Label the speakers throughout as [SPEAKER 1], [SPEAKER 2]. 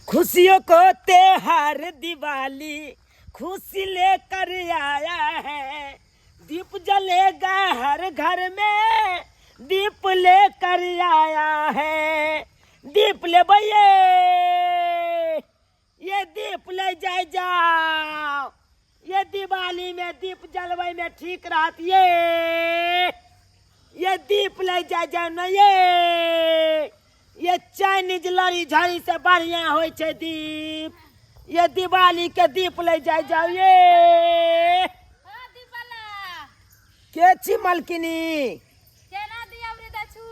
[SPEAKER 1] खुशियों को त्योहार दिवाली खुशी लेकर आया है, दीप जलेगा हर घर में, दीप लेकर आया है। दीप ले भैये, ये दीप ले जाए जाओ, ये दिवाली में दीप जलबै में ठीक रहत। ये दीप ले जाए जाओ न, ये चाइनीज लड़ी झड़ी से बढ़िया होइ छै दीप। ये दिवाली के दीप ले जाए जाओ। ये के छी मलकिनी?
[SPEAKER 2] केना दिया दै छु?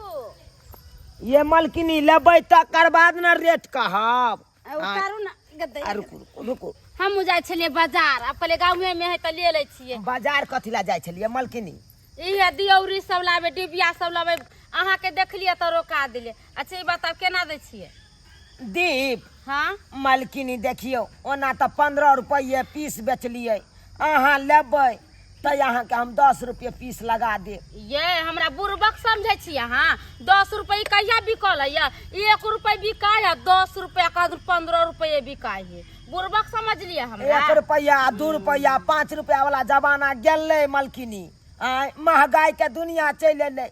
[SPEAKER 1] ये मलकिनी, लेबै तकर बाद ने रेट कहब।
[SPEAKER 2] उतारू ना गद्दै।
[SPEAKER 1] आ रुकू रुकू रुकू।
[SPEAKER 2] हमहूँ जाइ छलियै बाजार, आब कहलियै गाँवे मे है तऽ ले लै छियै।
[SPEAKER 1] बाजार कथी लए जाइ छलियै मलकिनी?
[SPEAKER 2] इहे दियौरी सब लाबै, डिबिया सब लाबै। अहाँके देखलियै तऽ रोका देलियै। अच्छा, ई बताउ, केना दै छियै
[SPEAKER 1] दीप?
[SPEAKER 2] हाँ।
[SPEAKER 1] मलकिनी, देखियौ, ओना तऽ 15 रुपैए पीस बेचलियै, अहाँ लेबै तऽ अहाँके हम 10 रुपये पीस लगा देब।
[SPEAKER 2] ये हमरा बुड़बक समझै छी अहाँ? 10 रुपये कहिया बिकल है? 1 रुपये बिकाय है, 10 रुपया कह, 15 रुपये बिकाय है। बुड़बक समझलियै हमरा?
[SPEAKER 1] 1 रुपैआ, 2 रुपैआ, 5 रुपैआ वाला जमाना गेलै मलकिनी। आँय, महगाई के दुनिया चलि एलै।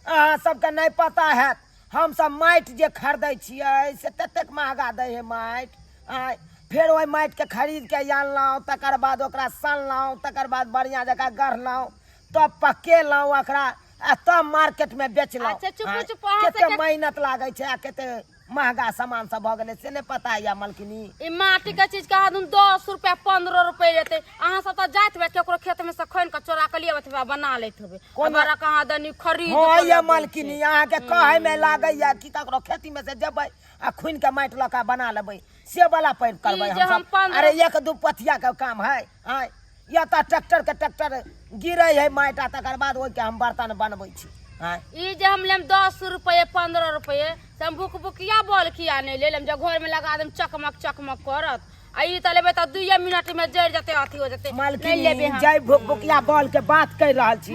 [SPEAKER 1] अहाँ सबके नहि पता हैत, हमसब माटि जे खरीदै छियै से ततेक महगा दै है माटि। आँय, फेर ओहि माटिके खरीद के आनलहुँ, तकर बाद ओकरा सनलहुँ, तकर बाद बढ़िआँ जकाँ गढ़लहुँ, तब पकेलहुँ ओकरा आ तब मार्केटमे बेचलहुँ।
[SPEAKER 2] अच्छा, चुपू,
[SPEAKER 1] आँय,
[SPEAKER 2] चुपू, अहाँ
[SPEAKER 1] कते
[SPEAKER 2] सबके
[SPEAKER 1] मेहनत लागै छै आ कते महगा सामान सब भऽ गेलै से नहि पता यऽ मलकिनी।
[SPEAKER 2] ई माटी के चीज के आदमी 10 रुपया 15 रुपया लेतै। अहाँ सब तऽ जाइत हेबै, केकरो खेत में से खनि के चोरा के लिए हेबै, बना लैत हेबै। बड़ा कहाँ दनी खरीद
[SPEAKER 1] हँ
[SPEAKER 2] के
[SPEAKER 1] ये
[SPEAKER 2] लबै
[SPEAKER 1] मलकिनी,
[SPEAKER 2] छै।
[SPEAKER 1] अहाँके कहै में लागैया कि ककरो खेती में से जेबै आ खुनि के माटि लऽ के बना लेबै, से वाला पैर करबै
[SPEAKER 2] ई जे
[SPEAKER 1] हमसब।
[SPEAKER 2] हम 15
[SPEAKER 1] अरे, एक दू पथिया के काम है? आँय, या तऽ ट्रैक्टर के ट्रैक्टर गिरै है माटि आ तकर बाद ओहिके हम बर्तन बनबै छी। आँय,
[SPEAKER 2] ई जे हम लेम 10 रुपये 15 रुपये से हम भुकभुकिया बॉल किया नहि ले लेम, जे घर में लगा देम, चकमक चकमक करत? आ ई तऽ लेबै तऽ 2 मिनट में जरि जेतै, अथी हो जेतै। नहि लेबै
[SPEAKER 1] मलकिनी,
[SPEAKER 2] हम।
[SPEAKER 1] जै भुकभुकिया बॉल के बात कहि रहल छी,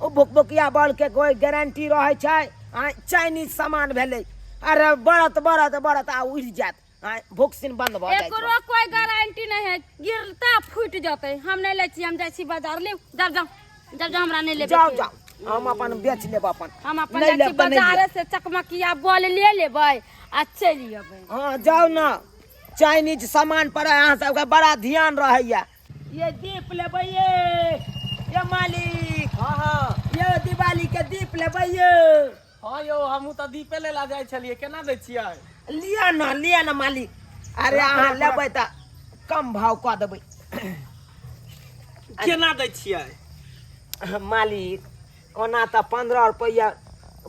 [SPEAKER 1] ओ भुकभुकिया बॉल के कोई गारंटी रहै छै? आँय, चाइनीज सामान भेलै। अरे, बढ़त बढ़त बढ़त आ उड़ि जायत। आँय, भुकसिन बंद भऽ जाइ छै।
[SPEAKER 2] एकरो कोई गारंटी नहीं है, गिरता फूट जेतै। हम नहीं लै छी, हम जाइ छी बाजार। ले जाउ जाउ जाउ जाउ, हमरा नहीं लेबै
[SPEAKER 1] जाउ
[SPEAKER 2] के।
[SPEAKER 1] जाउ, हम अपन बेच लेब अपन।
[SPEAKER 2] हम अपन
[SPEAKER 1] नहि
[SPEAKER 2] जाइ छी
[SPEAKER 1] लेब तऽ नहि लिअ।
[SPEAKER 2] बाजारे से चकमकिया बॉल ले लेबै आ चलि अबै।
[SPEAKER 1] हँ, जाउ ने। चाइनीज सामान पर अहाँ सबके बड़ा ध्यान रहैया। ये दीप लेबै ये, ये मालिक?
[SPEAKER 3] हाँ हाँ।
[SPEAKER 1] ये दिवाली के दीप लेबै ये?
[SPEAKER 3] हाँ यौ, हमहूँ तऽ दीपे लै लए जाइ छलियै। केना दै छियै?
[SPEAKER 1] लिअ ने, लिअ ने मालिक। अरे, अहाँ लेबै तऽ कम भाव कऽ देबै।
[SPEAKER 3] केना दै छियै?
[SPEAKER 1] मालिक, ओना तऽ 15 रुपैआ,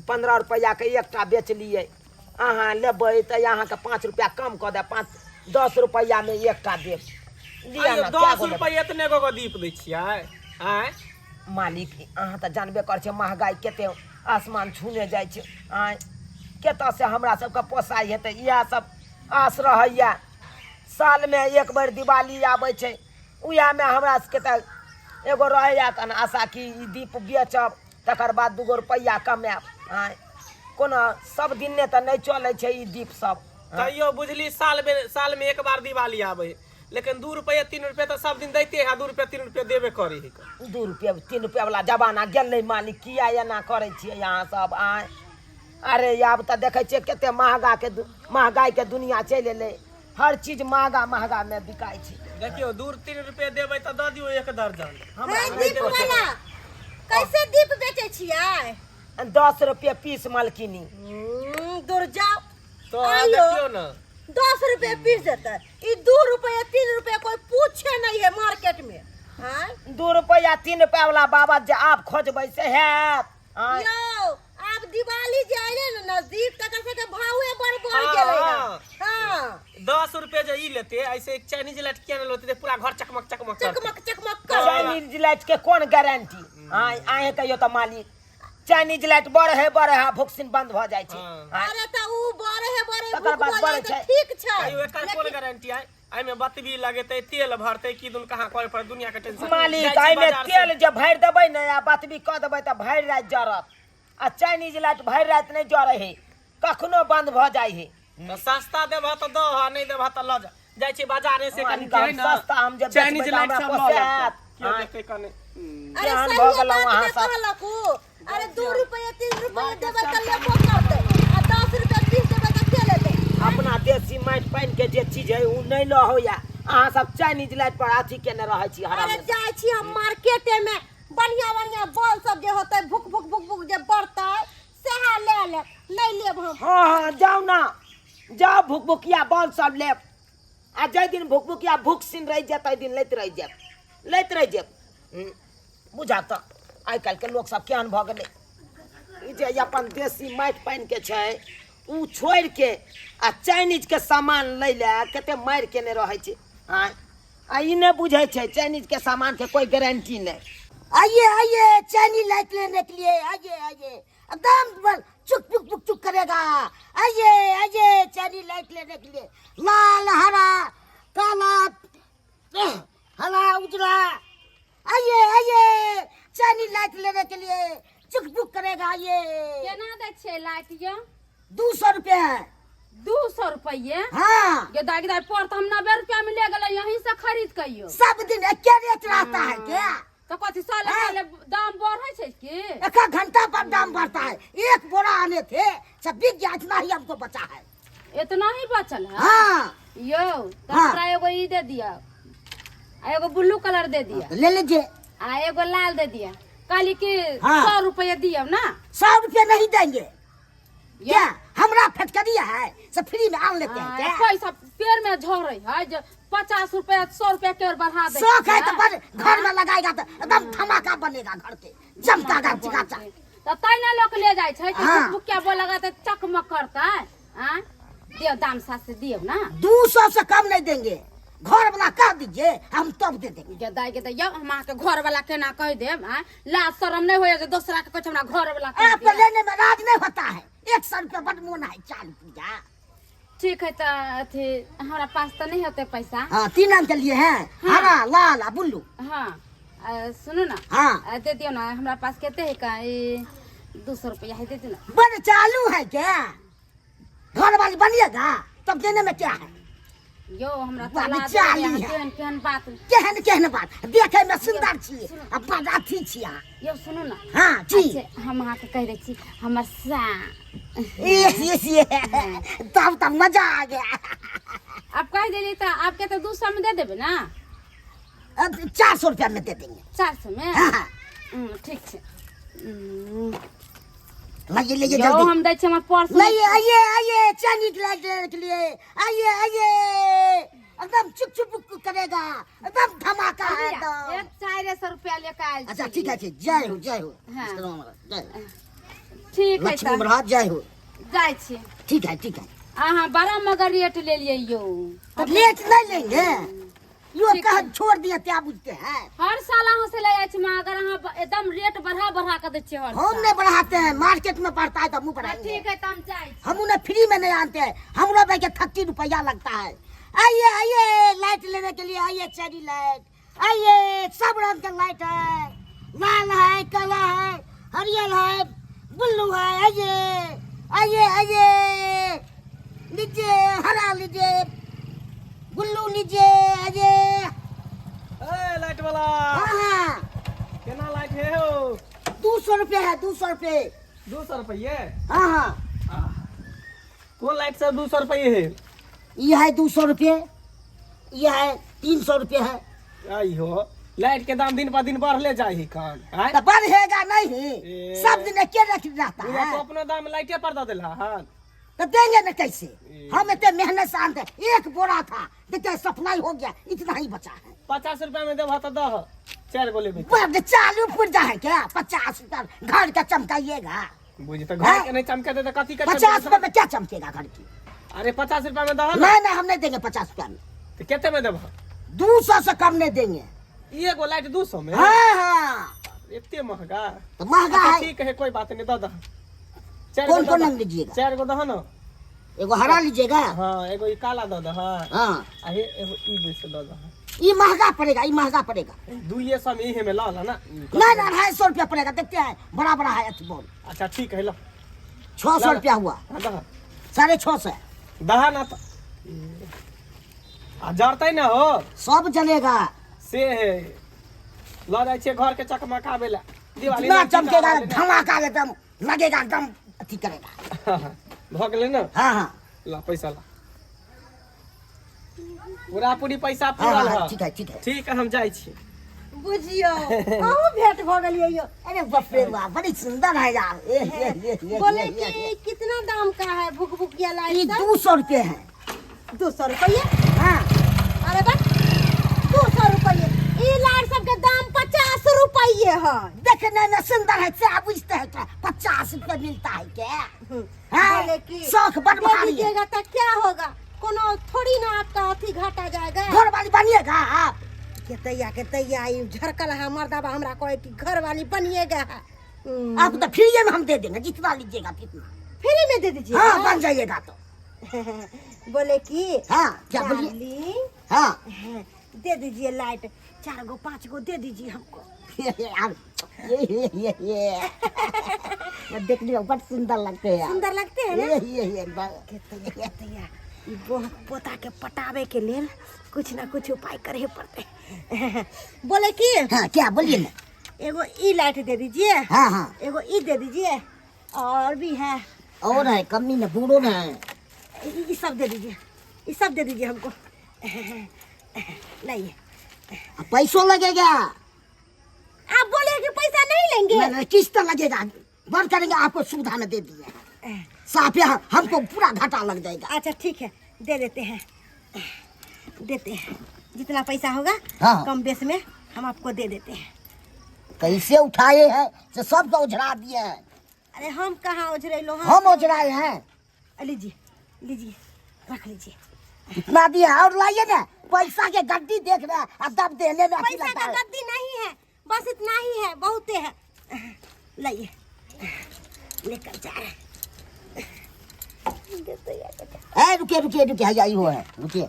[SPEAKER 1] 15 रुपैआके एकटा बेचलियै। अहाँ लेबै तऽ अहाँके 5 रुपैआ कम कऽ देब, 5 10 रुपैआमे एकटा देब। लिअ
[SPEAKER 3] आइयो
[SPEAKER 1] ने, कए
[SPEAKER 3] 10
[SPEAKER 1] गो लेबै?
[SPEAKER 3] रुपैआ एतने गो गो दीप दै छियै? आँय
[SPEAKER 1] मालिक, अहाँ तऽ जानबे करै छियै महगाइ कते आसमान छूने जाइ छै। आँय, कतऽसँ हमरा सबके पोसाइ हेतै? इएह सब आस रहैए। सालमे एक बेर दिवाली आबै छै, उएहमे हमरा सबके तऽ एगो रहैए कन आशा कि ई दीप बेचब, तकर बाद 2 गो रुपैआ कमायब। आँय, कोनो सब दिने तऽ नहि चलै छै ई दीप सब।
[SPEAKER 3] तैयो बुझली, साल में एक बार दिवाली आबै है, लेकिन 2 रुपया 3 रुपया तऽ सब दिन दैते है। 2 रुपया 3 रुपया देबे करे है।
[SPEAKER 1] 2 रुपया 3 रुपया वाला जमाना गेलै मालिक। किया एना करै छियै अहाँ सब? आँय, अरे, आब तऽ देखै छियै कते महगा के महगाई के दुनिया चलि एलै। हर चीज महगा महगा मे बिकाइ छै।
[SPEAKER 3] देखियौ, 2 3 रुपया देबै तऽ दऽ दियौ एक दर्जन।
[SPEAKER 1] हमरा
[SPEAKER 4] हे दीप वाला, कैसे दीप बेचै छियै?
[SPEAKER 1] 10 रुपये पीस मलकिनी।
[SPEAKER 4] दूर जाओ।
[SPEAKER 3] तो
[SPEAKER 4] आइयो।
[SPEAKER 3] देखियौ ने।
[SPEAKER 4] 10 रुपये पीस देतै? ई 2 रुपये 3 रुपये कोई पूछे नहीं है मार्केट में। हाँ।
[SPEAKER 1] 2 रुपया 3 रुपया वाला बाबा जे आब खोजबै से हैत? आँय?
[SPEAKER 4] यौ, आब दिवाली जे अयलै ने नजदीक, तकर सबके भावे बड़ बढ़ गेलै हन। हाँ।
[SPEAKER 3] 10 रुपये जे ई लेते, ऐसे चाइनीज लाइट किया नहीं लेते? पूरा घर चकमक चकमक करते।
[SPEAKER 4] चकमक चकमक कर।
[SPEAKER 1] चाइनीज लाइट के कोन गारंटी? आँय, अहें कहियौ तऽ मालिक, चाइनीज लाइट बढ़े बढ़े आ भुकसिन बंद भऽ जाइ छै। आँय?
[SPEAKER 4] अरे, तऽ उ बढ़े है बढ़े
[SPEAKER 1] तकर
[SPEAKER 4] भूख
[SPEAKER 1] बाद
[SPEAKER 4] भऽ
[SPEAKER 1] बढ़ै
[SPEAKER 4] जाइ तऽ
[SPEAKER 1] छै।
[SPEAKER 4] ठीक छै।
[SPEAKER 3] कहियो एकर कोन
[SPEAKER 4] लेकिन
[SPEAKER 3] गारंटी है? एहिमे बतबी लगेतै, तेल भरतै, की दुन कहाँ करे पर दुनिया के टेंशन।
[SPEAKER 1] मालिक,
[SPEAKER 3] जाइ छी
[SPEAKER 1] एहिमे
[SPEAKER 3] बाजार से।
[SPEAKER 1] तेल जे भरि देबै ने आ बतबी कऽ देबै तऽ भरि राति जरत, आ चाइनीज लाइट भरि राति नहि जरै है, कखनो बंद भऽ जाइ है।
[SPEAKER 3] तऽ सस्ता देबह तऽ दह आ नहि देबह तऽ लऽ जा जाइ छी बाजारे से कनि
[SPEAKER 1] मालिक, हम
[SPEAKER 3] जे है ना
[SPEAKER 1] सस्ता हम जे
[SPEAKER 3] चाइनीज
[SPEAKER 1] बेचबै तऽ
[SPEAKER 3] लाइट
[SPEAKER 1] हमरा
[SPEAKER 3] सब लऽ
[SPEAKER 1] पोसायत।
[SPEAKER 3] लेब केओ देखतै कने
[SPEAKER 4] अरे
[SPEAKER 1] केहन
[SPEAKER 4] सही
[SPEAKER 1] भऽ गेलहुँ
[SPEAKER 4] बात
[SPEAKER 1] अहाँ
[SPEAKER 4] ने
[SPEAKER 1] सब?
[SPEAKER 4] कहलक उ। अरे 2 रुपये 3 रुपये देबै तऽ लेबो करतै आ 10 रुपये 20 देबै तऽ के लेतै?
[SPEAKER 1] अपना देसी माटि पानि के जे चीज है ओ नहि लऽ होइया, अहाँ सब चाइनीज लाइट पर अथी केने रहै छी।
[SPEAKER 4] अरे
[SPEAKER 1] हराम।
[SPEAKER 4] जाइ छी हम मार्केटे में, बढ़िया बढ़िया बॉल सब जे होतै, भुक भुक भुक भुक जे बढ़तै, सएह ले लेब, नहि लेब हम।
[SPEAKER 1] हाँ हाँ, जाउ ना, जाउ, भुकभुकिया बॉल सब लेब आ जाहि दिन भुकभुकिया भूख सिन रहि जायत ताहि दिन लैत रहि जायब, लैत रहि जायब। बुझा तऽ आइ काल्हिके लोक सब केहन भऽ गेलै। ई जे अपन देसी माटि पानिके छै ओ छोड़िके आ चाइनीजके सामान लै लए कते मारि केने रहै छै। आँय, आ ई नहि बुझै छै चाइनीजके सामानके कोइ गारंटी नहि।
[SPEAKER 5] आइए आइए, चाइनीज लाइट लेने के लिए आइए आइए, एकदम चुक चुक चुक चुक करेगा। आइए आइए, चाइनीज लाइट लेने के लिए, लाल हरा काला हरा उजला, आइए आइए, चाइनीज लाइट लेने के लिए, चुक चुक करेगा, आइए।
[SPEAKER 2] केना दै छियै लाइट यौ?
[SPEAKER 5] 200 रुपये है।
[SPEAKER 2] 200 रुपये?
[SPEAKER 5] हाँ।
[SPEAKER 2] गे दाइ, दाइ पर तऽ हम 90 रुपया में ले गेलै यहीं से खरीद के यौ।
[SPEAKER 5] सब दिन एक रेट रहता है क्या?
[SPEAKER 2] तऽ कथी साले साले दाम बढ़ै छै की?
[SPEAKER 5] एक घंटा पर दाम बढ़ता है। एक बोरा आने थे, सब बिक गया, इतना ही हमको बचा है।
[SPEAKER 2] इतना ही बचल है?
[SPEAKER 5] हाँ।
[SPEAKER 2] यौ तऽ
[SPEAKER 5] हाँ।
[SPEAKER 2] हमरा एगो ई दे दिअ आ एगो ब्लू कलर दे दिअ।
[SPEAKER 5] तो ले लीजिए।
[SPEAKER 2] आ एगो लाल दे दिअ। कहली कि
[SPEAKER 5] हाँ।
[SPEAKER 2] 100 रुपया दियौ ना।
[SPEAKER 5] 100 रुपये नहीं देंगे। क्या हमरा फटकरिया है सब फ्री में आन लेते हैं क्या?
[SPEAKER 2] पैसा पेड़ में झरे है जे 50 रुपया 100 रुपया के और बढ़ा दे।
[SPEAKER 5] शौक है तो पर घर में लगाएगा तो एकदम धमाका बनेगा, घर के चमकागा चिकाचा।
[SPEAKER 2] तऽ तै ने लोक ले जाइ छै कि
[SPEAKER 5] हाँ।
[SPEAKER 2] बुकिया बोल लगा तऽ चकमक करतै। आँ, दियौ दाम साथ से दियौ ना।
[SPEAKER 5] 200 से कम नहीं देंगे, घर वाला कह दीजिए, हम तब दे देंगे।
[SPEAKER 2] गे दाइ गे दाइ, यौ हम अहाँके घर वाला केना कहि देब? आँ, लाज शरम नहि होइए जे दोसरा के कहै छै हमरा घर वाला कहि
[SPEAKER 5] आपको
[SPEAKER 2] दिअ?
[SPEAKER 5] लेने में राज नहीं होता है। 100 रुपया बड मोन है चालू पूजा।
[SPEAKER 2] ठीक है, तऽ अथी हमरा पास तऽ नहि होतै पैसा।
[SPEAKER 5] हाँ, तीन रंग के लिए है, हरा लाल आ ब्लू।
[SPEAKER 2] हाँ, सुनू ना।
[SPEAKER 5] हाँ।
[SPEAKER 2] दे दियौ ना, हमरा पास कते है का ई 200 रुपया है, दे दियौ ना।
[SPEAKER 5] बड़ चालू है क्या? घर वाली बनिएगा तब देने में क्या है?
[SPEAKER 2] यौ हमरा
[SPEAKER 5] बड़
[SPEAKER 2] तऽ लाज
[SPEAKER 5] चालू
[SPEAKER 2] होइए,
[SPEAKER 5] है।
[SPEAKER 2] केहन केहन बात।
[SPEAKER 5] केहन केहन बात, देखे में सुंदर छी आ बड़ अथी छी अहाँ।
[SPEAKER 2] यौ सुनू ना।
[SPEAKER 5] हाँ जी।
[SPEAKER 2] अच्छा, हम अहाँके कहि दै छी हमर सा
[SPEAKER 5] ये ये ये, तब तब मजा आ गया।
[SPEAKER 2] आब कहि देली तऽ आपके तऽ 200 में दे देबै ना?
[SPEAKER 5] अब 400 रुपया में दे देंगे।
[SPEAKER 2] 400 में?
[SPEAKER 5] हाँ हाँ।
[SPEAKER 2] ठीक छै।
[SPEAKER 5] लाइए लाइए।
[SPEAKER 2] यौ
[SPEAKER 5] जल्दी।
[SPEAKER 2] हम दै छी हमर पर्स।
[SPEAKER 5] लाइए, आइए आइए, चाइनीज लाइट लेने के लिए आइए आइए, एकदम चुप चुप करेगा, एकदम धमाका है एकदम।
[SPEAKER 2] एक 400 रुपया लेके आयल
[SPEAKER 5] अच्छा।
[SPEAKER 2] छी।
[SPEAKER 5] ठीक है, ठीक, जय हो जय हो।
[SPEAKER 2] हाँ।
[SPEAKER 5] इसका नाम है, जय हो।
[SPEAKER 2] ठीक है।
[SPEAKER 5] लक्ष्मी
[SPEAKER 2] तऽ
[SPEAKER 5] महाराज, जय हो।
[SPEAKER 2] जाइ छी।
[SPEAKER 5] ठीक है, ठीक है।
[SPEAKER 2] अहाँ बड़ा मगर रेट लेलियै यौ।
[SPEAKER 5] तो रेट नहीं लेंगे यो
[SPEAKER 2] ठीक
[SPEAKER 5] कह
[SPEAKER 2] है।
[SPEAKER 5] छोड़ दिया, क्या बुझते हैं?
[SPEAKER 2] हर साल अहाँ से ले जाइ छी मगर अहाँ एकदम रेट बढ़ा बढ़ा के दै छियै हर
[SPEAKER 5] हम
[SPEAKER 2] साल।
[SPEAKER 5] नहीं बढ़ाते हैं, मार्केट में पड़ता है तो हम
[SPEAKER 2] हाँ,
[SPEAKER 5] बढ़ाएंगे।
[SPEAKER 2] ठीक है, तऽ हम जाइ छी।
[SPEAKER 5] हम उन्हें फ्री में नहीं आते हैं, हमरो भाई के 30 रुपया लगता है। आइए आइए, लाइट लेने के लिए आइए, चेरी लाइट आइए, सब रंग के लाइट है, लाल है, काला है, हरियर है, ब्लू है, आइए आइए आइए, लीजिए, हरा लीजिए, ब्लू लीजिए, आइए।
[SPEAKER 3] ए लाइट वाला।
[SPEAKER 5] हाँ हाँ।
[SPEAKER 3] केना लाइट है हो?
[SPEAKER 5] 200 रुपये है, 200 रुपये।
[SPEAKER 3] 200 रुपये?
[SPEAKER 5] हाँ हाँ।
[SPEAKER 3] कोन लाइट सब 200 रुपये है?
[SPEAKER 5] ये है 200 रुपये, ये है 300 रुपये है।
[SPEAKER 3] आई हो, लाइट के दाम दिन पर दिन बढ़ले जाइ है कान आँय?
[SPEAKER 5] तो बढ़ेगा नहीं?
[SPEAKER 3] ए।
[SPEAKER 5] सब दिन एके रेट रहता
[SPEAKER 3] बुझा
[SPEAKER 5] है।
[SPEAKER 3] तो अपना दाम लाइटे पर दऽ देलहा हन।
[SPEAKER 5] तो देंगे न कैसे?
[SPEAKER 3] ए।
[SPEAKER 5] हम इतने मेहनत से आनते, एक बोरा था, देखते सप्लाई हो गया, इतना ही बचा है।
[SPEAKER 3] 50 रुपया में देबह तऽ दह, चारि गो लेबै।
[SPEAKER 5] बड़ चालू पुर्जा है क्या? 50 रुपया घर का चमकाइएगा?
[SPEAKER 3] बुझी तऽ घर के नहीं चमकेतै तऽ कथी के?
[SPEAKER 5] 50 रुपये में क्या चमकेगा घर की?
[SPEAKER 3] अरे 50 रुपया में दह ना।
[SPEAKER 5] नहीं नहीं, हम नहीं देंगे 50 रुपया में।
[SPEAKER 3] तऽ कते में देबह?
[SPEAKER 5] 200 से कम नहीं देंगे।
[SPEAKER 3] एगो लाइट 200 में?
[SPEAKER 5] हाँ हाँ।
[SPEAKER 3] एते महंगा?
[SPEAKER 5] तो महंगा
[SPEAKER 3] अच्छा,
[SPEAKER 5] है।
[SPEAKER 3] ठीक है, कोई बात नहीं, दऽ दह चारि
[SPEAKER 5] कौन
[SPEAKER 3] गो दऽ
[SPEAKER 5] कौन
[SPEAKER 3] दह।
[SPEAKER 5] रंग लीजिएगा?
[SPEAKER 3] चारि गो दह न।
[SPEAKER 5] एगो हरा लीजिएगा?
[SPEAKER 3] हाँ, एगो ई काला दऽ दह।
[SPEAKER 5] हाँ।
[SPEAKER 3] आ हे एगो ई बेस दऽ दह।
[SPEAKER 5] ये महंगा पड़ेगा, ये महंगा पड़ेगा।
[SPEAKER 3] 200 में इहे में लऽ ला ना।
[SPEAKER 5] नहीं नहीं, 250 रुपया पड़ेगा। देखते हैं, बड़ा बड़ा है अथी बॉल।
[SPEAKER 3] अच्छा ठीक है, ल।
[SPEAKER 5] 600 रुपया हुआ।
[SPEAKER 3] हाँ, दह।
[SPEAKER 5] 650।
[SPEAKER 3] दहा ना तऽ आ जरतै ना हो।
[SPEAKER 5] सब जलेगा।
[SPEAKER 3] से है, लऽ जाइ छियै घर के चकमकाबै लए दिवाली।
[SPEAKER 5] इतना
[SPEAKER 3] नजदीक
[SPEAKER 5] चमकेगा,
[SPEAKER 3] आबै ने।
[SPEAKER 5] धमाका एकदम लगेगा, एकदम अथी करेगा।
[SPEAKER 3] भऽ गेलै ने?
[SPEAKER 5] हाँ हाँ।
[SPEAKER 3] ला पैसा ला, पूरा पूरी पैसा
[SPEAKER 5] हाँ।
[SPEAKER 3] पूरल।
[SPEAKER 5] हाँ।
[SPEAKER 3] है।
[SPEAKER 5] ठीक है, ठीक है।
[SPEAKER 3] ठीक है, हम जाइ छी।
[SPEAKER 4] बुझियौ, अहूँ भेंट भऽ गेलियै यौ।
[SPEAKER 5] अरे बाप रे बाप, बड़ी सुंदर है यार। ये ये ये ये
[SPEAKER 4] बोले
[SPEAKER 5] ये, ये,
[SPEAKER 4] कि कितना दाम का है भुकभुकिया
[SPEAKER 5] ये
[SPEAKER 4] लाइट?
[SPEAKER 5] 200 रुपये है।
[SPEAKER 4] 200 रुपये?
[SPEAKER 5] हाँ।
[SPEAKER 4] अरे बस, 200 रुपये? ई लाइट सबके दाम 50 रुपये है।
[SPEAKER 5] देखने में सुंदर है, क्या बुझते हैं क्या? 50 रुपये मिलता है क्या? हाँ?
[SPEAKER 4] बोले कि
[SPEAKER 5] शौक बड़
[SPEAKER 4] दे
[SPEAKER 5] भारी है।
[SPEAKER 4] दीजिएगा तो क्या होगा? कोनो थोड़ी ना आपका अथी घाटा जाएगा।
[SPEAKER 5] घर वाली बनिएगा आप?
[SPEAKER 4] के तैया के तैया, ई झरकल है मर्दाबा, हमरा कहे कि घर वाली बनिएगा।
[SPEAKER 5] आप तो फ्री में हम दे देंगे, जितना लीजिएगा तितना।
[SPEAKER 4] फ्री में दे दीजिए?
[SPEAKER 5] हाँ, बन जाइएगा तो।
[SPEAKER 4] बोले कि
[SPEAKER 5] हाँ, क्या बोलिए?
[SPEAKER 4] डार्लिंग,
[SPEAKER 5] हाँ।
[SPEAKER 4] दे दीजिए लाइट, चार गो पाँच गो दे दीजिए हमको।
[SPEAKER 5] यार, ये देखने में बड़ सुंदर लगते हैं यार।
[SPEAKER 4] सुंदर लगते हैं ना?
[SPEAKER 5] ये
[SPEAKER 4] के तैया के तैया, ई पोता के पटावे के लेल कुछ ना कुछ उपाय करे पड़ते। बोले कि
[SPEAKER 5] हाँ, क्या बोलिए ना?
[SPEAKER 4] एगो ई लाइट दे दीजिए।
[SPEAKER 5] हाँ हाँ।
[SPEAKER 4] एगो ई दे दीजिए, और भी है?
[SPEAKER 5] और है, कमी न बूढ़ो न है।
[SPEAKER 4] ई ई सब दे दीजिए, ई सब दे दीजिए हमको, लाइए।
[SPEAKER 5] पैसों लगेगा।
[SPEAKER 4] आप बोले कि पैसा नहीं लेंगे।
[SPEAKER 5] नहीं, नहीं, किस्त लगेगा, बंद करेंगे, आपको सुविधा में दे दिए हैं। साफ यहाँ हमको पूरा घाटा लग जाएगा।
[SPEAKER 4] अच्छा ठीक है, दे देते हैं, देते हैं, जितना पैसा होगा कम बेस में हम आपको दे देते हैं।
[SPEAKER 5] कैसे उठाए हैं से सब तो उझरा दिए हैं।
[SPEAKER 4] अरे हम कहाँ उझरेलो?
[SPEAKER 5] हम उझराए हैं।
[SPEAKER 4] लीजिए लीजिए, रख लीजिए।
[SPEAKER 5] इतना दिए और लाइए ना, पैसा के गड्डी देख रहे हैं और तब देने में अथी
[SPEAKER 4] पैसा
[SPEAKER 5] लगता
[SPEAKER 4] का
[SPEAKER 5] है।
[SPEAKER 4] गद्दी नहीं है, बस इतना ही है, बहुते है, लाइए, लेकर जा रहे हैं।
[SPEAKER 5] ए रुकिए रुकिए रुकिए, है आई हो है, रुकिए,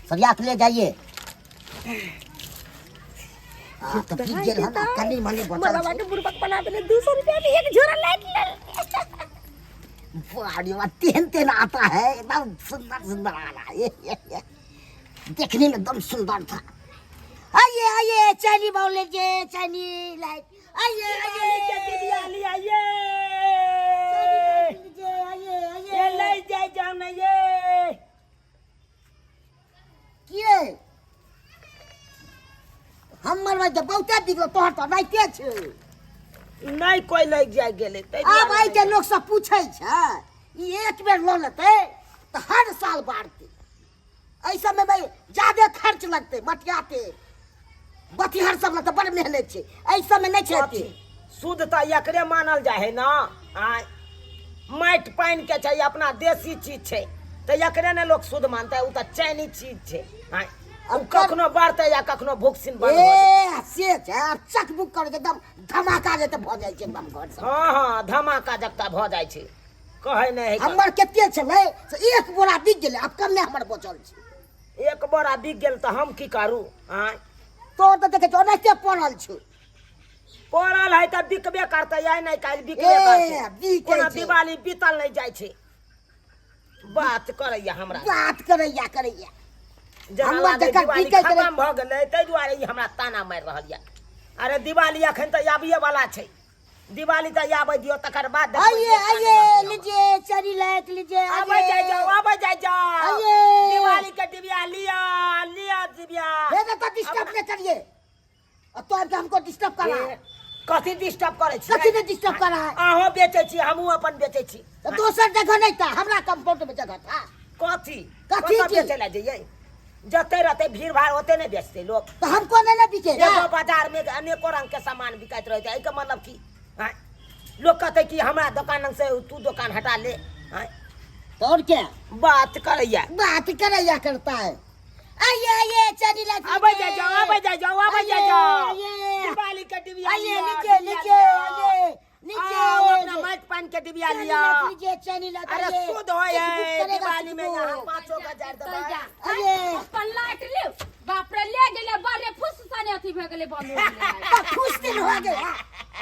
[SPEAKER 5] सरिया के ले जाइए। हाँ, तो पी गेल हन, कनी मनी बचल
[SPEAKER 4] मरवा
[SPEAKER 5] छै।
[SPEAKER 4] के बुड़बक बना देले, 200 रुपया में एक झोरा लाइट ले।
[SPEAKER 5] बाड़ी वाह, तेहन तेहन आता है, एकदम सुंदर सुंदर आ रहा है। ये। देखने में एकदम सुंदर था। आइए आइए, चाइनी बाउल लीजिए, चाइनी लाइट, आइए आइए।
[SPEAKER 1] लिया ये।
[SPEAKER 5] लीजिए, आइए आइए।
[SPEAKER 1] ये ले जाए जाओ ना ये।
[SPEAKER 5] किए हमर भाई तऽ बहुते बिगड़ल, तोहर तऽ राइते छै।
[SPEAKER 1] नहीं कोई लग जाए गेलै ताहि
[SPEAKER 5] आब
[SPEAKER 1] दुआरे।
[SPEAKER 5] आइ के लोक सब पूछै छै, ई एक बेर लऽ लेतै तऽ हर साल बाढ़तै। एहि सबमे भाई जादे खर्च लगतै, मटियाते बतिहर सब लगतै, बड़ मेहनत छै एहि सबमे, नहि छै एते।
[SPEAKER 1] शुद्ध तऽ एकरे मानल जाइ है ना। आय माटि पानि के छै, अपना देसी चीज छै, तऽ एकरे ने लोक शुद्ध मानतै। ओ तऽ चाइनीज चीज छै। आय ओ कखनो बढ़तै या कखनो भूखसिन बंद भऽ जेतै।
[SPEAKER 5] ए से छै, आब चक बुक कर एकदम धमाका जेते भऽ जाइ छै एकदम घर सब।
[SPEAKER 1] हँ हँ, धमाका जकता भऽ जाइ छै, कहै नहि है।
[SPEAKER 5] हमर कते छलै से एक बोरा बिक गेलै, आब कमे हमर बचल छै।
[SPEAKER 1] एक बोरा बिक गेल तऽ हम की करू? आय
[SPEAKER 5] तोर तऽ देखै छौ ओनाहिते पड़ल छौ।
[SPEAKER 1] पड़ल है तऽ बिकबे करतै, आइ नहि काल्हि बिकबे
[SPEAKER 5] ए,
[SPEAKER 1] करतै।
[SPEAKER 5] बिकै
[SPEAKER 1] कोना
[SPEAKER 5] छै।
[SPEAKER 1] दिवाली बीतल नहि जाइ छै, बात करैया हमरा।
[SPEAKER 5] बात करैया करैया।
[SPEAKER 1] जेना
[SPEAKER 5] हमर
[SPEAKER 1] लागै
[SPEAKER 5] जकर
[SPEAKER 1] दिवाली
[SPEAKER 5] बिकै छलै-
[SPEAKER 1] खतम भऽ गेलै, ताहि दुआरे ई हमरा ताना मारि रहल यऽ। अरे दिवाली अखन तऽ आबिये वाला छै, दिवाली तऽ आबै दियौ, तकर बाद देखबै
[SPEAKER 5] आइए
[SPEAKER 1] जे
[SPEAKER 5] आइए।
[SPEAKER 1] ताना मारतै।
[SPEAKER 5] लीजिए चरी लाइट लीजिए।
[SPEAKER 1] आबै जाइ जाओ, आबै जाइ जाओ।
[SPEAKER 5] आइए।
[SPEAKER 1] दिवाली के डिबिया लिया, लिया डिबिया।
[SPEAKER 5] हे तो डिस्टर्ब नहीं करिए, और तो आके हमको डिस्टर्ब कर रहा है।
[SPEAKER 1] कथी डिस्टर्ब करै छी?
[SPEAKER 5] कथी ने डिस्टर्ब कर रहा है?
[SPEAKER 1] अहों बेचै छी, हमहूँ अपन बेचै छी।
[SPEAKER 5] तो दोसर जगह नहीं था, हमरा कंपाउंड में जगह था।
[SPEAKER 1] कथी?
[SPEAKER 5] कथी
[SPEAKER 1] कतऽ
[SPEAKER 5] चीज?
[SPEAKER 1] बेचै लए जइयै? जते रहतै भीड़ भाड़ ओते नहि बेचतै लोक।
[SPEAKER 5] तो हमको नहीं ना बिकेगा।
[SPEAKER 1] एगो बाजार में अनेको रंग के सामान बिकाइत रहै छै, एहिके मतलब की? आँय? लोक कहतै कि हमरा दोकान से तू दोकान हटा ले। आँय?
[SPEAKER 5] तो और क्या?
[SPEAKER 1] बात करैया।
[SPEAKER 5] बात करैया करता है। आइए आइए, चरी लाइट।
[SPEAKER 1] आबै जाइ जाओ, आबै जाइ जाओ, आबै जाइ जाओ।
[SPEAKER 5] आइए।
[SPEAKER 1] दिवाली के डिबिया
[SPEAKER 5] आइए।
[SPEAKER 1] लिअ,
[SPEAKER 5] लीजिए।
[SPEAKER 1] डिबिया
[SPEAKER 5] लीजिए।
[SPEAKER 1] लिअ।
[SPEAKER 5] आइए नीचे।
[SPEAKER 1] आओ, अपना माटि पानि के डिबिया
[SPEAKER 5] चैनी
[SPEAKER 1] लिअ।
[SPEAKER 5] लाइट लीजिए, चैनी लाइट।
[SPEAKER 1] अरे
[SPEAKER 5] आइए।
[SPEAKER 1] शुद्ध होय
[SPEAKER 5] चिकबुक
[SPEAKER 1] है
[SPEAKER 5] करेगा,
[SPEAKER 1] दिवाली में
[SPEAKER 5] चिकबुक।
[SPEAKER 1] यहाँ पाँचों हजार देबै।
[SPEAKER 5] आइए।
[SPEAKER 2] अपन लाइट ले, बाप रे, ले गेलै बड़े फुस सने अथी भए गेलै, बंद हो गेलै।
[SPEAKER 5] तो खुश दिन हो गया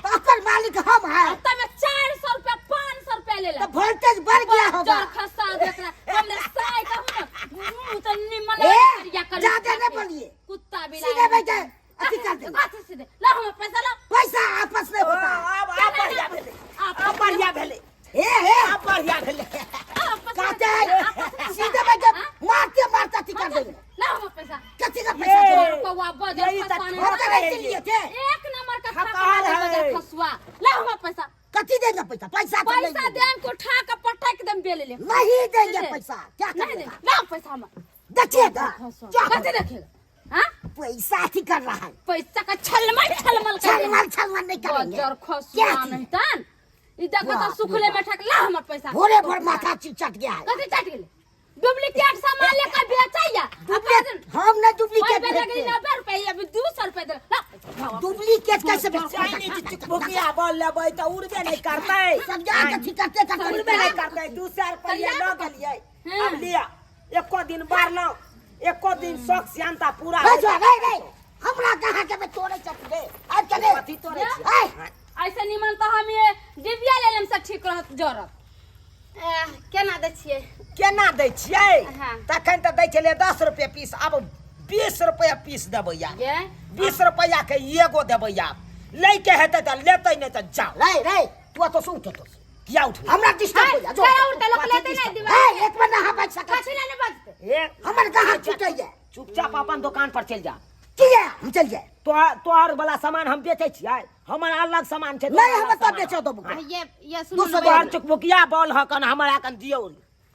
[SPEAKER 5] तो ओकर मालिक हम हैं।
[SPEAKER 2] तमे 400 रुपया 500 रुपया ले
[SPEAKER 5] तो वोल्टेज बढ़ गया होगा।
[SPEAKER 2] चल खसा देख रहा हमने। कर
[SPEAKER 5] ज्यादा नहीं बोलिए।
[SPEAKER 2] कुत्ता बिलाई
[SPEAKER 5] सीधे बैठे अथी कर देंगे।
[SPEAKER 2] कथी सीधे ला हमर पैसा ला।
[SPEAKER 5] पैसा आपस में होता है।
[SPEAKER 1] आब आब बढ़िया भेलै, आब बढ़िया भेलै,
[SPEAKER 5] हे हे
[SPEAKER 1] आब बढ़िया भेलै।
[SPEAKER 5] कहते हैं सीधे बैठे मारते मारते अथी कर देंगे।
[SPEAKER 2] ला हमर पैसा।
[SPEAKER 5] कथी का पैसा देंगे?
[SPEAKER 2] कौआ बजर
[SPEAKER 1] यही तऽ
[SPEAKER 2] खसुआ
[SPEAKER 5] हम तो नहीं लिए थे।
[SPEAKER 2] एक नंबर का
[SPEAKER 1] थकाल
[SPEAKER 2] थकाल
[SPEAKER 1] है।
[SPEAKER 2] बजर खसुआ। ला हमर पैसा।
[SPEAKER 5] कथी देंगे पैसा? पैसा तो नहीं
[SPEAKER 2] पैसा
[SPEAKER 5] देंगे।
[SPEAKER 2] देम को उठा के पटक देम बेले ले।
[SPEAKER 5] नहीं देंगे
[SPEAKER 2] दे।
[SPEAKER 5] पैसा। क्या
[SPEAKER 2] नहीं
[SPEAKER 5] करेगा?
[SPEAKER 2] दे। ला पैसा हमर।
[SPEAKER 5] देखिएगा क्या
[SPEAKER 2] कथी देखेगा? हाँ?
[SPEAKER 5] पैसा अथी कर रहा है।
[SPEAKER 2] पैसा का छलमल छलमल कर
[SPEAKER 5] छलमल छलमल नहीं करेंगे।
[SPEAKER 2] बजर
[SPEAKER 5] क्या
[SPEAKER 2] खसुआ
[SPEAKER 5] चीज?
[SPEAKER 2] नहीं तन ई देखो तो
[SPEAKER 5] बाप रे
[SPEAKER 2] सुखले
[SPEAKER 5] बाप।
[SPEAKER 2] में ठक ला हमर पैसा।
[SPEAKER 5] भोरे भोर माथा चट गया है।
[SPEAKER 2] कथी चट गेलै? डुप्लीकेट सामान लेकर बेचैया।
[SPEAKER 5] डुप्लीकेट हम नहीं डुप्लीकेट
[SPEAKER 2] ओहि बेर
[SPEAKER 5] बेचते।
[SPEAKER 2] 90 रुपया अभी 200 रुपया देल। ला पैसा।
[SPEAKER 5] डुप्लीकेट कैसे बेचते?
[SPEAKER 1] चाइनीज चुकभुकिया बॉल लेबै तऽ उड़बे नहि करतै।
[SPEAKER 5] सब जाके ठीक करते करते
[SPEAKER 1] उड़बे नहि करतै। 200 रुपया लऽ गेलियै। आब लिअ, एको दिन बारलहुँ, एको दिन शौक श्यानता पूरा
[SPEAKER 5] रे जो रे रे हमरा कहाँ के तोड़े चट रे आज चले
[SPEAKER 1] कथी तोड़े छियै?
[SPEAKER 2] ऐसे निमन तऽ हम ये डिबिया ले लेम से ठीक रहत जरत। केना दै छियै?
[SPEAKER 1] केना दै छियै?
[SPEAKER 2] हाँ।
[SPEAKER 1] तखन तऽ दै छलियै 10 रुपये पीस, आब 20 रुपया पीस देबै आब।
[SPEAKER 2] ये
[SPEAKER 1] 20 रुपया के एगो देबै आब। लैके हेतै तऽ लेतै, नहि तऽ जाओ।
[SPEAKER 5] रे रे तू तो सुन तो
[SPEAKER 1] किया उठबै?
[SPEAKER 5] हमरा डिस्टर्ब हो जा जो।
[SPEAKER 2] केना उठतै? लोक लेतै नहि दिवाली।
[SPEAKER 5] ए एक मिनट अहाँ बैठ सकत।
[SPEAKER 2] कथी लए नहि बजतै?
[SPEAKER 1] ए
[SPEAKER 5] हमर कहाँ छूटैया?
[SPEAKER 1] चुपचाप अपन दोकान पर चलि जा।
[SPEAKER 5] किया हम चलि जाए?
[SPEAKER 1] तोहर वाला सामान हम बेचै छियै, हमर अलग सामान छै।
[SPEAKER 5] नहीं हम तो बेचो देबो।
[SPEAKER 2] ये सुनू
[SPEAKER 5] दू सौ
[SPEAKER 1] तोहर चुकभुकिया बॉल हकन हमरा कन दियौ।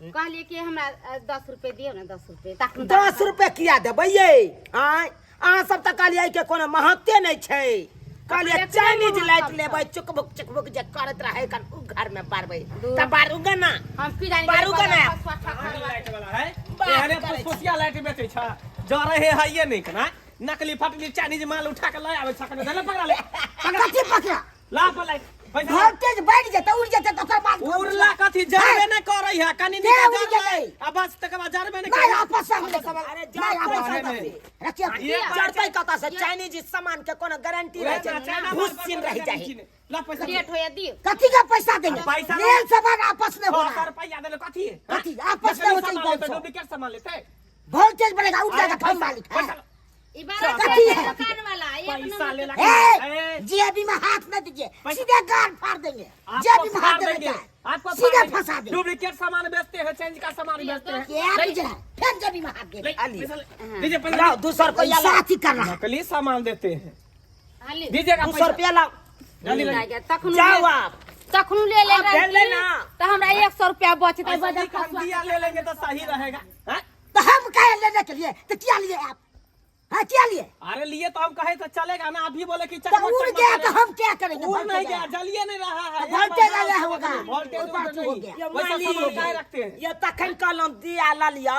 [SPEAKER 2] कहलियै कि हमरा 10 रुपये दियौ ने, 10 रुपये। तखन
[SPEAKER 1] 10 रुपये किया देबै यै? आँय अहाँ सब तऽ कहलियै के कोनो महत्ते नहि छै। कहलियै चाइनीज लाइट लेबै, चुकभुक चुकभुक जे करैत रहै कन उ घर में बारबै तऽ बारू गे ना।
[SPEAKER 2] हम की जानी
[SPEAKER 1] बारू गे ना।
[SPEAKER 3] लाइट वाला है एहने फुसफुसिया लाइट बेचै छ जरे हे हइए नहीं कना नकली फटली चाइनीज माल उठा के लय आबै छ कने धले पकड़ा ले।
[SPEAKER 5] कथी पकड़ा?
[SPEAKER 3] ला पर लाइट पैसा।
[SPEAKER 5] वोल्टेज बढ़ जेतै उड़ जेतै तऽ ओकर बाद
[SPEAKER 3] उड़ला कथी जरबे नहीं करै है कनी
[SPEAKER 5] के
[SPEAKER 3] निका
[SPEAKER 5] उड़
[SPEAKER 3] जरलै
[SPEAKER 5] जेतै?
[SPEAKER 3] आ बस तकर बाद जरबे नहीं
[SPEAKER 5] नहीं
[SPEAKER 3] करै।
[SPEAKER 5] आपस से हम
[SPEAKER 1] अरे
[SPEAKER 5] नहीं आपस से
[SPEAKER 3] नहीं।
[SPEAKER 5] रखिए।
[SPEAKER 3] ये
[SPEAKER 1] जरतै कतऽ से? चाइनीज सामान के कोनो गारंटी रहै छै?
[SPEAKER 3] चाइना माल
[SPEAKER 1] भूस
[SPEAKER 3] पर
[SPEAKER 1] सीन
[SPEAKER 3] कोनो
[SPEAKER 1] रहि जाइ।
[SPEAKER 3] गारंटी नहीं। ला पैसा
[SPEAKER 2] लेट होया दियौ।
[SPEAKER 5] कथी का पैसा देंगे?
[SPEAKER 3] पैसा
[SPEAKER 5] लेल सामान आपस में हो रहा
[SPEAKER 3] 600
[SPEAKER 5] है।
[SPEAKER 3] रुपया देले कथी?
[SPEAKER 5] कथी? आपस में होते ही
[SPEAKER 3] सामान लेते,
[SPEAKER 5] 500।
[SPEAKER 3] डुप्लीकेट सामान लेते।
[SPEAKER 5] वोल्टेज बढ़ेगा उड़ जाएगा
[SPEAKER 3] अरे
[SPEAKER 5] हम
[SPEAKER 3] पैसा-
[SPEAKER 5] मालिक है।
[SPEAKER 3] पैसा
[SPEAKER 2] ई बारह
[SPEAKER 5] कथी
[SPEAKER 2] रुपये
[SPEAKER 5] है?
[SPEAKER 2] दुकान वाला एक
[SPEAKER 3] पैसा
[SPEAKER 2] नंबर
[SPEAKER 3] लेला
[SPEAKER 2] के
[SPEAKER 5] ए, जेबी में हाथ न दीजिए,
[SPEAKER 3] पैसा-
[SPEAKER 5] सीधे गाल फाड़ देंगे।
[SPEAKER 3] आपको
[SPEAKER 5] जेबी में हाथ
[SPEAKER 3] फाड़
[SPEAKER 5] देने
[SPEAKER 3] देंगे,
[SPEAKER 5] का है।
[SPEAKER 3] आपको फाड़
[SPEAKER 5] सीधे
[SPEAKER 3] देंगे।
[SPEAKER 5] फंसा देंगे।
[SPEAKER 3] डुप्लीकेट सामान बेचते हैं, चेंज का सामान बेचते हैं।
[SPEAKER 5] क्या बुझ रहा है? फिर जेबी में हाथ दे।
[SPEAKER 3] ले,
[SPEAKER 1] आलिए।
[SPEAKER 3] पैसा ले। दीजिए पैसा।
[SPEAKER 1] लाओ 200 रुपया
[SPEAKER 5] पैसा
[SPEAKER 1] लाओ।
[SPEAKER 5] अथी कर रहा है।
[SPEAKER 3] नकली सामान देते हैं।
[SPEAKER 2] हाली।
[SPEAKER 3] दीजिएगा
[SPEAKER 1] 200
[SPEAKER 3] पैसा।
[SPEAKER 1] रुपया लाओ।
[SPEAKER 3] जल्दी लगे।
[SPEAKER 2] तखनु
[SPEAKER 1] जाओ आप।
[SPEAKER 2] तखनु ले ले
[SPEAKER 1] आप भेल ले ना।
[SPEAKER 2] तऽ हमरा 100 रुपया बचतै
[SPEAKER 3] ऐसा
[SPEAKER 2] बजर
[SPEAKER 3] नहीं कि हम
[SPEAKER 2] खसुआ।
[SPEAKER 3] दिया ले लेंगे तो सही रहेगा हाँ?
[SPEAKER 5] तो हम कहे लेने के लिए तो क्या लिए आप? हाँ क्या लिए?
[SPEAKER 3] अरे लिए तो हम कहे तो चलेगा ना, अभी बोले कि
[SPEAKER 5] तो
[SPEAKER 3] चकमक
[SPEAKER 5] उड़
[SPEAKER 3] चकमक
[SPEAKER 5] गया तो
[SPEAKER 3] करेगा।
[SPEAKER 5] हम क्या करेंगे?
[SPEAKER 3] उड़ नहीं
[SPEAKER 5] वोल्टेज
[SPEAKER 3] गया,
[SPEAKER 5] आया।
[SPEAKER 3] जलिए नहीं रहा है।
[SPEAKER 5] तो वोल्टेज आया होगा।
[SPEAKER 3] वोल्टेज
[SPEAKER 5] ऊपर
[SPEAKER 3] उधर
[SPEAKER 5] से हो
[SPEAKER 3] नहीं।
[SPEAKER 5] गया।
[SPEAKER 1] ये
[SPEAKER 3] वैसा
[SPEAKER 1] मालिक,
[SPEAKER 3] सामान काहे रखते हैं?
[SPEAKER 1] ये तखन कहलहुँ दिया लऽ लिअ,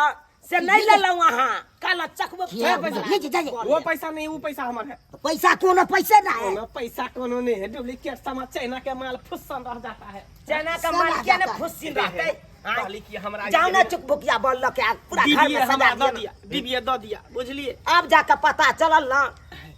[SPEAKER 1] से नहीं लेलहुँ अहाँ। कहलहुँ चकमक
[SPEAKER 5] किया
[SPEAKER 1] चकमक
[SPEAKER 5] बुझल? लीजिए, जाइए।
[SPEAKER 3] वो पैसा नहीं, वो पैसा हमार है।
[SPEAKER 5] पैसा कोनो पैसे ना है।
[SPEAKER 3] कोनो पैसा कोनो नहीं है। डुप्लीकेट सामान चाइना के माल फुस्सन रह जाता है।
[SPEAKER 1] चाइना के
[SPEAKER 5] सब
[SPEAKER 1] माल
[SPEAKER 5] आ
[SPEAKER 1] किया ने
[SPEAKER 5] जाता है।
[SPEAKER 1] फुस्सिन रहतै?
[SPEAKER 3] कहली कि हमरा
[SPEAKER 1] जाओ ना चुकभुकिया बॉल लऽ के आ, पूरा घर
[SPEAKER 3] दीदीए
[SPEAKER 1] में सजा
[SPEAKER 3] हमरा
[SPEAKER 1] दिअ
[SPEAKER 3] दऽ
[SPEAKER 1] ना।
[SPEAKER 3] दिया, दीदीए दऽ दिया, बुझलिए?
[SPEAKER 1] आब जाके पता चलल ना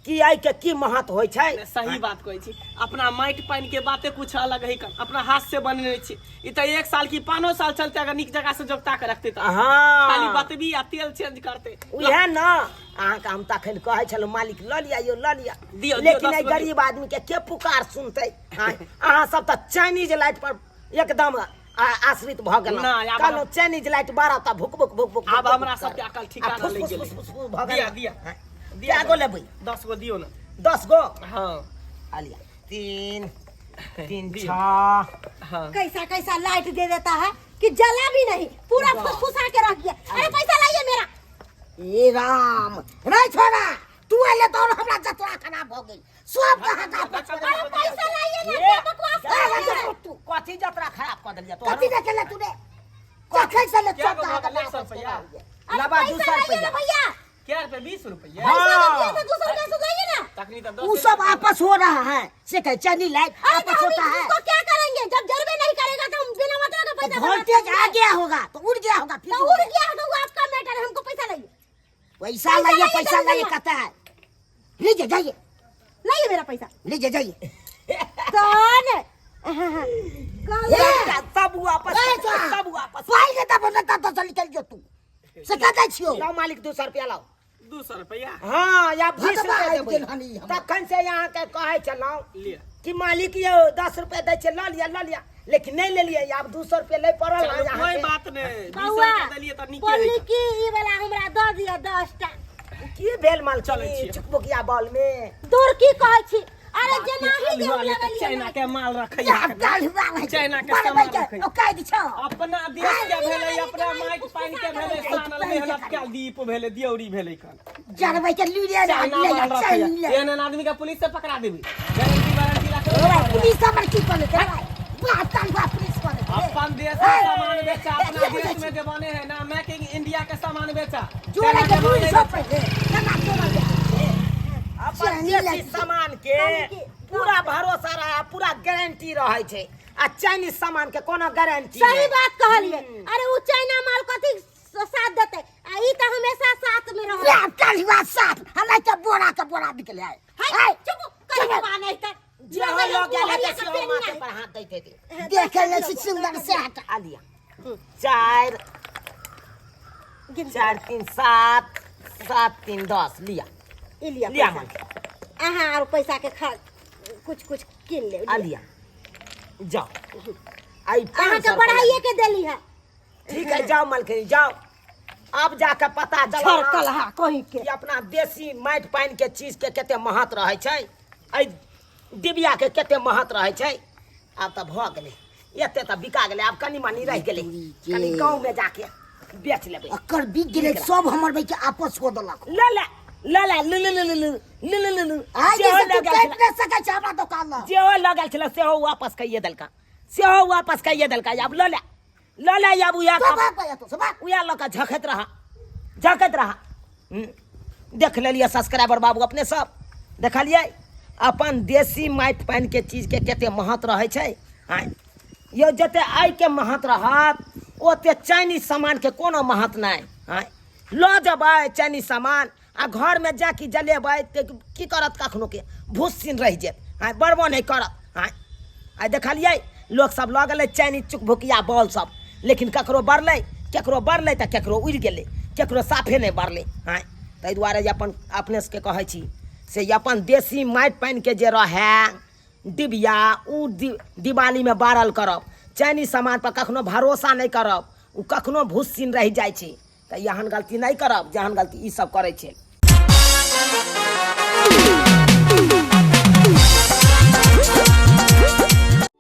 [SPEAKER 1] कि एहि के की महत्व होइ छै।
[SPEAKER 3] नहि, सही बात कहै छी। अपना माटि पानि के बाते कुछ अलग है, अपना हाथ से बनेने छी। ई तऽ 1 साल की 5 साल चलते अगर नीक जगह से जोगता के रखते तऽ।
[SPEAKER 1] हाँ।
[SPEAKER 3] खाली बतबी आ तेल चेंज करते।
[SPEAKER 1] उएह न अहाँके हम तखन कहै छलहुँ मालिक लऽ लिअ यौ लऽ लिअ,
[SPEAKER 3] दियौ, दियौ,
[SPEAKER 1] लेकिन
[SPEAKER 3] 10
[SPEAKER 1] एहि
[SPEAKER 3] गो
[SPEAKER 1] गरीब आदमी के के पुकार सुनतै? आँय, अहाँ सब तऽ चाइनीज लाइट पर एकदम आश्रित भऽ गेलहुँ।
[SPEAKER 3] नहि, आब
[SPEAKER 1] कहलहुँ चाइनीज लाइट बारह तऽ भुक भुक भुक भुक
[SPEAKER 3] आब
[SPEAKER 1] भुक
[SPEAKER 3] हमरा
[SPEAKER 1] भुक
[SPEAKER 3] सबके
[SPEAKER 1] करत।
[SPEAKER 3] अकल ठिकाना
[SPEAKER 1] आ फुस
[SPEAKER 3] लागि
[SPEAKER 1] फुस
[SPEAKER 3] गेलै।
[SPEAKER 1] फुस फुस फुस भऽ
[SPEAKER 3] दिया,
[SPEAKER 1] गेल।
[SPEAKER 3] दिया।
[SPEAKER 1] हाँ।
[SPEAKER 3] दिया।
[SPEAKER 1] कए गो लेबै?
[SPEAKER 3] 10 गो दियौ ने।
[SPEAKER 1] 10 गो?
[SPEAKER 3] हाँ।
[SPEAKER 1] आलिया 3 3
[SPEAKER 3] दियौ।
[SPEAKER 1] 6।
[SPEAKER 3] हाँ।
[SPEAKER 4] कैसा कैसा लाइट दे देता है कि जला भी नहीं, पूरा फुसफुसा के रख दिया। अरे पैसा लाइए मेरा।
[SPEAKER 5] ए राम रे छोड़ा, तू एले तो हमरा जतरा खराब हो गेल। सब कहाँ का आपस में
[SPEAKER 4] अरे पैसा लाइए ना,
[SPEAKER 1] ए,
[SPEAKER 4] क्या बकवास कर
[SPEAKER 5] ए,
[SPEAKER 4] रहे हैं?
[SPEAKER 5] तू
[SPEAKER 1] कथी जतरा खराब कऽ देलियै तोहर?
[SPEAKER 5] कथी देखे ले तूने? कखै से ले
[SPEAKER 3] क्या
[SPEAKER 5] सब कहाँ
[SPEAKER 3] गो
[SPEAKER 5] का
[SPEAKER 3] भऽ गेल?
[SPEAKER 5] आपस में
[SPEAKER 3] 100
[SPEAKER 5] रह गया।
[SPEAKER 4] अरे
[SPEAKER 1] लबा दू
[SPEAKER 4] पैसा
[SPEAKER 1] सौ
[SPEAKER 4] लाइए ना
[SPEAKER 1] रुपया।
[SPEAKER 4] भैया।
[SPEAKER 3] क्या रुपया? 20 रुपया।
[SPEAKER 4] पैसा दे दिया तो 200 रुपया सुधाइए ना।
[SPEAKER 3] तखनी तो
[SPEAKER 5] वो
[SPEAKER 3] 10
[SPEAKER 5] सब आपस हो रहा है, से कहे चनी लाइट
[SPEAKER 4] अरे
[SPEAKER 5] आपस
[SPEAKER 4] तो हम
[SPEAKER 5] होता है।
[SPEAKER 4] इसको क्या करेंगे? जब जलवे नहीं करेगा तो हम बिना मतलब का पैसा
[SPEAKER 5] तो
[SPEAKER 4] बर्बाद
[SPEAKER 5] वोल्टेज आ
[SPEAKER 4] करेंगे।
[SPEAKER 5] गया होगा तो उड़ गया होगा, फिर
[SPEAKER 4] तो उड़ गया तो वो आपका मैटर है, हमको पैसा लाइए।
[SPEAKER 5] पैसा
[SPEAKER 4] पैसा
[SPEAKER 5] लाइए,
[SPEAKER 4] लाइए,
[SPEAKER 5] पैसा
[SPEAKER 4] जल्दी
[SPEAKER 5] लाइए
[SPEAKER 4] लाइए।
[SPEAKER 5] कहता है। लीजिए जाइए।
[SPEAKER 4] लाइए मेरा पैसा।
[SPEAKER 5] लीजिए जाइए।
[SPEAKER 4] कौन?
[SPEAKER 5] ए,
[SPEAKER 1] सब वापस,
[SPEAKER 5] ए, जा।
[SPEAKER 1] सब वापस।
[SPEAKER 5] पाई लेता बोलता तो चल निकल जो तू। से कहता छियो।
[SPEAKER 1] लाओ मालिक 200 रुपया लाओ।
[SPEAKER 3] 200 रुपया।
[SPEAKER 1] हाँ, या 20
[SPEAKER 5] भगवा
[SPEAKER 1] रुपया
[SPEAKER 5] आबि
[SPEAKER 1] देबै।
[SPEAKER 5] गेल हन ई हमर।
[SPEAKER 1] तखन से अहाँके कहै छलहुँ
[SPEAKER 3] लिअ।
[SPEAKER 1] कि मालिक यौ 10 रुपया दै छै, लऽ लिअ लऽ लिअ, लेकिन नहि लेलियै। आब 200 रुपया लै पड़ल हन
[SPEAKER 3] चलू, कोई
[SPEAKER 1] अहाँके।
[SPEAKER 3] बात नहीं, 20
[SPEAKER 4] बौआ
[SPEAKER 3] रुपया देलियै तऽ नीके हइ।
[SPEAKER 4] बोलली कि ई वाला हमरा दऽ दिअ 10 टा।
[SPEAKER 1] की भेल मालकिनी?
[SPEAKER 3] चलै छियै।
[SPEAKER 1] चुकबुकिया बॉल में
[SPEAKER 4] दूर की कहै छी? अरे जेनाही जे हम लगलियै
[SPEAKER 3] चाइना के माल रखै,
[SPEAKER 5] या दाल हुआ है।
[SPEAKER 3] चाइना के
[SPEAKER 5] बड़
[SPEAKER 3] सामान
[SPEAKER 5] भाई के,
[SPEAKER 3] रखै।
[SPEAKER 5] ओ कहि दै छौ।
[SPEAKER 3] अपना देश के भेलै, अपना माटि पानि के भेलै, सानल मेहनत के दीप भेलै, दियौरी भेलै कन।
[SPEAKER 5] जरबै के लूरे
[SPEAKER 3] चाइना
[SPEAKER 5] ले
[SPEAKER 3] माल
[SPEAKER 5] जा,
[SPEAKER 3] रखै।
[SPEAKER 5] चाइन ले।
[SPEAKER 3] एहन एहन आदमी के पुलिस से पकड़ा देबी, गारंटी वारंटी रखै।
[SPEAKER 5] ओरा पुलिस हमर की करै छै? बात ताल हुआ पुलिस करै छै।
[SPEAKER 3] अपन देश के सामान बेचा, अपना देश में जे बने है ना, मेक इन इंडिया के सामान बेचा।
[SPEAKER 5] जोड़े
[SPEAKER 3] चाइना
[SPEAKER 5] के
[SPEAKER 3] के माल
[SPEAKER 5] लूरि
[SPEAKER 3] नहीं
[SPEAKER 5] सब
[SPEAKER 3] बेचा।
[SPEAKER 5] पहिले केना जोड़ल जाइ छै?
[SPEAKER 1] अपन
[SPEAKER 5] चाइनी
[SPEAKER 1] देसी
[SPEAKER 5] लड़की।
[SPEAKER 1] सामान के पूरा भरोसा रहे, पूरा गारंटी रहै छै, आ चाइनीज सामान के कोनो गारंटी
[SPEAKER 4] सही
[SPEAKER 1] नहि।
[SPEAKER 4] बात कहलिए। अरे उ चाइना माल कथी साथ देते, आ ई त हमेशा साथ में रहत।
[SPEAKER 5] या काल हुआ साथ, हमरा के बोरा के बोरा निकले है।
[SPEAKER 4] है, चुप करी बाबा, नहीं त
[SPEAKER 1] जे हो लऽ गेल हेतै सेहो माथे पर हाथ दैत हेतै।
[SPEAKER 5] देखे ले छी सुंदर से हटा।
[SPEAKER 1] आ लिअ, 4 4 3 7, 7 3 10, लिअ।
[SPEAKER 4] ई लिअ
[SPEAKER 1] लिअ
[SPEAKER 4] पैसा।
[SPEAKER 1] मालकिन।
[SPEAKER 4] अहाँ आर पैसा के खा कुछ कुछ कीन ले।
[SPEAKER 1] आ लिअ, जाओ, आई
[SPEAKER 4] अहाँ के
[SPEAKER 1] 500
[SPEAKER 4] बढ़ाइए के देली है।
[SPEAKER 1] ठीक है, जाओ मालकिन जाओ। अब जाके पता चलल
[SPEAKER 4] झड़कल हा कहीं के
[SPEAKER 1] कि अपना देसी माटि पानि के चीज के कते महत्व रहै छै, एहि डिबिया के कते महत्व रहै छै। आब तऽ भऽ गेलै, एते तऽ बिका गेलै, आब कनि मनि रहि गेलै, कनि गाँव में जाके बेच लेबै।
[SPEAKER 5] अकर बिक गेलै सब, हमर भाई के आपस कऽ देलक।
[SPEAKER 1] ले ले ले ले ले ले ले ले ले ले ले ले।
[SPEAKER 5] आइ
[SPEAKER 1] जेहो
[SPEAKER 5] जे तू
[SPEAKER 1] लऽ गेल
[SPEAKER 5] काटि
[SPEAKER 1] छलै,
[SPEAKER 5] नहि सकै छै हमरा दोकान लग।
[SPEAKER 1] जेहो लऽ गेल छलै सेहो वापस कहिए देलका, सेहो वापस कहिए देलका। आब लऽ ले लऽ ले, आब उएह
[SPEAKER 5] तो भाग भैया, तो सब भाग।
[SPEAKER 1] उएह लऽ कऽ झखैत रह, झखैत रह। देख लेलियै सब्सक्राइबर बाबू, अपने सब देखलियै अपन देसी माटि पानि के चीज के कते महत्व रहै छै। आँय यौ, जते आइके महत्व रहत ओते चाइनीज सामान के कोनो महत्व नहि। आँय लऽ जेबै चाइनीज सामान आ घरमे जाकि जलेबै तऽ की करत? कखनो के भूस सीन रहि जायत, आँय बड़बो नहि करत। आँय आइ देखलियै लोक सब लऽ गेलै चाइनीज चुकभुकिया बॉल सब, लेकिन ककरो बढ़लै, केकरो बढ़लै तऽ केकरो उड़ि गेलै, केकरो साफे नहि बढ़लै। आँय ताहि दुआरे जे अपन अपने सबके कहै छी से अपन देसी माटि पानिके जे रहए डिबिया, उ दिवालीमे बारल करब। चाइनीज सामान पर कखनो भरोसा नहि करब, ओ कखनो भूस सीन रहि जाइ छै। तऽ एहन गलती नहि करब जेहन गलती ई सब करै छै।